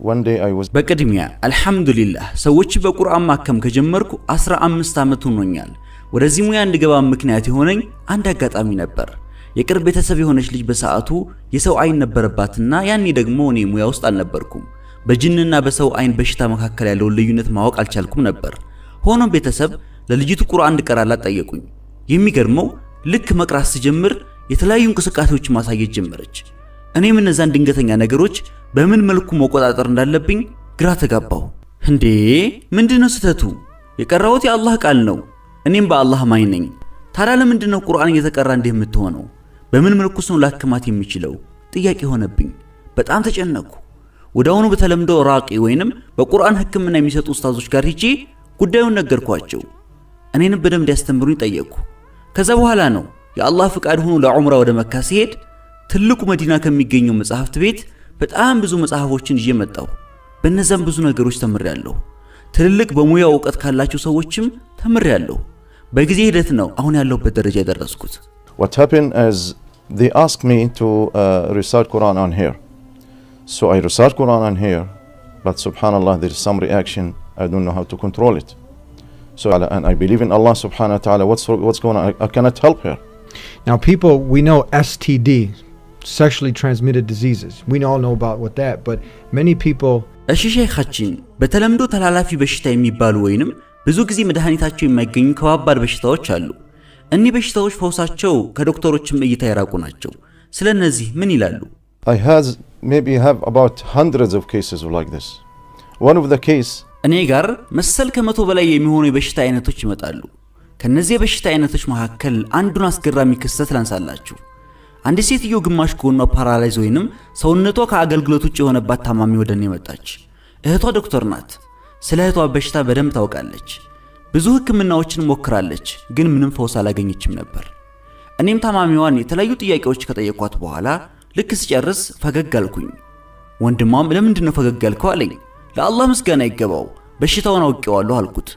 One day I was በቅድሚያ አልሐምዱሊላህ፣ ሰዎች በቁርአን ማከም ከጀመርኩ 15 ዓመት ሆኖኛል። ወደዚህ ሙያ እንድገባ ምክንያት የሆነኝ አንድ አጋጣሚ ነበር። የቅርብ ቤተሰብ የሆነች ልጅ በሰዓቱ የሰው አይን ነበረባትና ያኔ ደግሞ እኔ ሙያ ውስጥ አልነበርኩም። በጅንና በሰው አይን በሽታ መካከል ያለውን ልዩነት ማወቅ አልቻልኩም ነበር። ሆኖም ቤተሰብ ለልጅቱ ቁርአን እንድቀራላት ጠየቁኝ። የሚገርመው ልክ መቅራት ስጀምር የተለያዩ እንቅስቃሴዎች ማሳየት ጀመረች። እኔም እነዛን ድንገተኛ ነገሮች በምን መልኩ መቆጣጠር እንዳለብኝ ግራ ተጋባሁ። እንዴ፣ ምንድነው ስህተቱ? የቀራሁት የአላህ ቃል ነው። እኔም በአላህ አማኝ ነኝ። ታዲያ ለምንድን ነው ቁርአን እየተቀራ እንዲህ የምትሆነው? በምን መልኩስ ነው ላክማት የምችለው? ጥያቄ ሆነብኝ። በጣም ተጨነቅኩ። ወዲያውኑ በተለምዶ ራቂ ወይንም በቁርአን ሕክምና የሚሰጡ ኡስታዞች ጋር ሂጄ ጉዳዩን ነገርኳቸው። እኔንም በደንብ እንዲያስተምሩኝ ጠየቅኩ። ከዛ በኋላ ነው የአላህ ፍቃድ ሆኖ ለዑምራ ወደ መካ ስሄድ ትልቁ መዲና ከሚገኘው መጽሐፍት ቤት በጣም ብዙ መጽሐፎችን ይዤ መጣሁ። በእነዛም ብዙ ነገሮች ተምሬያለሁ። ትልልቅ በሙያው እውቀት ካላቸው ሰዎችም ተምሬያለሁ። በጊዜ ሂደት ነው አሁን ያለሁበት ደረጃ የደረስኩት። What happened is they asked me to recite Quran on her. So I recite Quran on her, but سبحان الله, there is some reaction. I don't know how to control it. So and I believe in Allah سبحانه وتعالى. What's going on? I cannot help her. Now, people, we know STD, sexually transmitted diseases. We all know about what that, but many people እሺ ሼኻችን፣ በተለምዶ ተላላፊ በሽታ የሚባሉ ወይንም ብዙ ጊዜ መድኃኒታቸው የማይገኙ ከባባድ በሽታዎች አሉ። እኒህ በሽታዎች ፈውሳቸው ከዶክተሮችም እይታ የራቁ ናቸው። ስለ እነዚህ ምን ይላሉ? I has maybe have about hundreds of cases like this. One of the case እኔ ጋር መሰል ከ100 በላይ የሚሆኑ የበሽታ አይነቶች ይመጣሉ። ከነዚህ የበሽታ አይነቶች መካከል አንዱን አስገራሚ ክስተት ላንሳላችሁ። አንዲት ሴትዮ ግማሽ ጎኗ paralyze ወይንም ሰውነቷ ከአገልግሎት ውጭ የሆነባት ታማሚ ወደ እኔ መጣች። እህቷ ዶክተር ናት። ስለ እህቷ በሽታ በደንብ ታውቃለች። ብዙ ሕክምናዎችን ሞክራለች፣ ግን ምንም ፈውስ አላገኘችም ነበር። እኔም ታማሚዋን የተለያዩ ጥያቄዎች ከጠየኳት በኋላ ልክ ስጨርስ ፈገግ አልኩኝ። ወንድሟም ለምንድን ነው ፈገግ ያልከው አለኝ። ለአላህ ምስጋና ይገባው፣ በሽታውን አውቄዋለሁ አልኩት።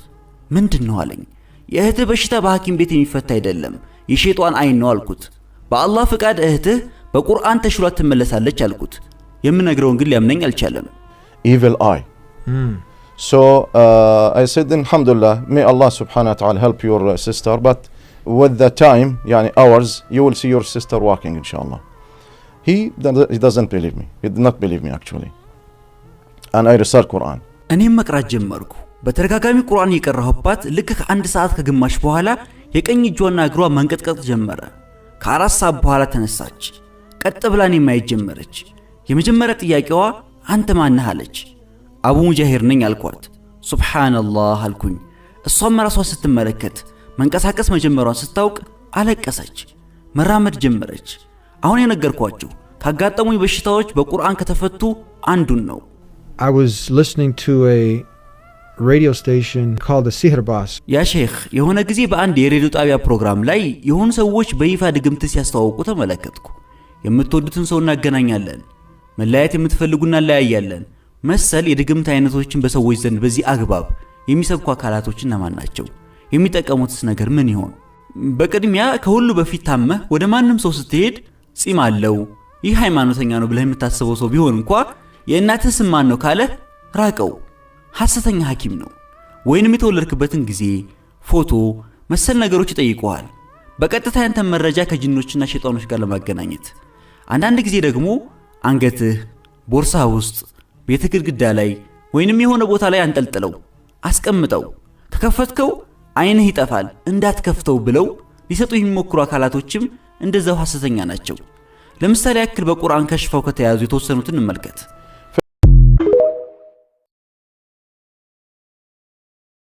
ምንድን ነው አለኝ። የእህትህ በሽታ በሐኪም ቤት የሚፈታ አይደለም፣ የሸይጣን አይን ነው አልኩት። በአላህ ፍቃድ እህትህ በቁርአን ተሽሏት ትመለሳለች አልኩት። የምነግረውን ግን ሊያምነኝ አልቻለም። Evil eye. So I said, الحمد لله, may Allah سبحانه وتعالى help your sister, but with the time, يعني hours, you will see your sister walking, إن شاء الله. He doesn't believe me. He did not believe me, actually. And I recite Quran. እኔም መቅራት ጀመርኩ። በተደጋጋሚ ቁርአን እየቀራሁባት ልክ ከአንድ ሰዓት ከግማሽ በኋላ የቀኝ እጇና እግሯ መንቀጥቀጥ ጀመረ። ከ4 ሰዓት በኋላ ተነሳች። ቀጥ ብላ እኔን ማየት ጀመረች። የመጀመሪያ ጥያቄዋ አንተ ማነህ አለች። አቡ ሙጃሂር ነኝ አልኳት። ሱብሓነላህ አልኩኝ። እሷም ራሷ ስትመለከት መንቀሳቀስ መጀመሯን ስታውቅ አለቀሰች። መራመድ ጀመረች። አሁን የነገርኳችሁ ካጋጠሙኝ በሽታዎች በቁርአን ከተፈቱ አንዱን ነው። I was listening to a radio station called the Sihirbaz. ያ ሼኽ፣ የሆነ ጊዜ በአንድ የሬዲዮ ጣቢያ ፕሮግራም ላይ የሆኑ ሰዎች በይፋ ድግምት ሲያስተዋውቁ ተመለከትኩ። የምትወዱትን ሰው እናገናኛለን፣ መለያየት የምትፈልጉ እናለያያለን መሰል የድግምት አይነቶችን በሰዎች ዘንድ በዚህ አግባብ የሚሰብኩ አካላቶች እነማን ናቸው? የሚጠቀሙትስ ነገር ምን ይሆን? በቅድሚያ ከሁሉ በፊት ታመህ ወደ ማንም ሰው ስትሄድ ጺም አለው፣ ይህ ሃይማኖተኛ ነው ብለህ የምታስበው ሰው ቢሆን እንኳ የእናትህ ስም ማን ነው ካለህ ራቀው። ሐሰተኛ ሐኪም ነው። ወይንም የተወለድክበትን ጊዜ፣ ፎቶ መሰል ነገሮች ይጠይቁሃል። በቀጥታ ያንተን መረጃ ከጅኖችና ሸይጣኖች ጋር ለማገናኘት። አንዳንድ ጊዜ ደግሞ አንገትህ፣ ቦርሳህ ውስጥ፣ ቤት ግድግዳ ላይ ወይንም የሆነ ቦታ ላይ አንጠልጥለው አስቀምጠው ከከፈትከው ዓይንህ ይጠፋል፣ እንዳትከፍተው ብለው ሊሰጡ የሚሞክሩ አካላቶችም እንደዛው ሐሰተኛ ናቸው። ለምሳሌ ያክል በቁርአን ከሽፈው ከተያዙ የተወሰኑትን እንመልከት።